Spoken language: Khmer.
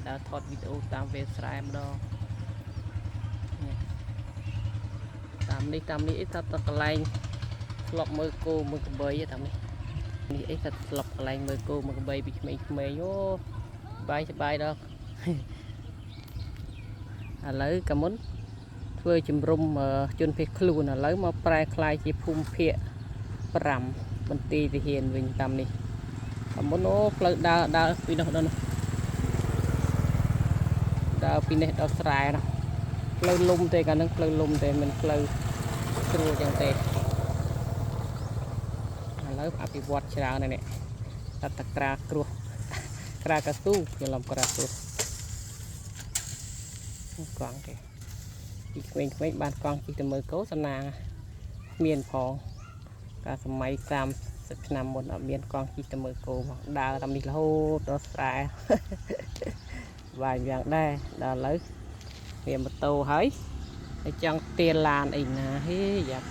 ដើរថតវីដេអូតាមវាលស្រែម្ដងនេះតាមនេះតាមនេះអីថាតកន្លែងធ្លាប់មើលគោមើលក្របីតាមនេះនេះអីថាធ្លាប់កន្លែងមើលគោមើលក្របីពីក្មេងៗអូបាយសបាយដល់ ឥឡូវកាមុនធ្វើជំរំជនភៀសខ្លួនឥឡូវមកប្រែក្លាយជាភូមិភាគ5បន្ទាយទាហានវិញតាមនេះកាមុនអូផ្លូវដើរដើរពីនោះដល់នោះដើរពីនេះដល់ស្រែនោះផ្លូវលំទេកាលហ្នឹងផ្លូវលំទេមិនផ្លូវស្រួលចឹងទេឥឡូវអភិវឌ្ឍច្រើនណាស់នេះតតក្រាគ្រោះក្រាកស៊ូច្រឡំក្រាគ្រោះកង់គេ ពីក្មេងៗបានកង់ជិះទៅមើលគោសំណាងមានផងកាលសម័យ30ឆ្នាំមុនអត់មានកង់ជិះទៅមើលគោផងដើរតាមនេះរហូតដល់ស្រែ បាយយ៉ាងដែរដល់ឥឡូវមានម៉ូតូហើយហើយចង់ទាឡានអីណាហេយ៉ា។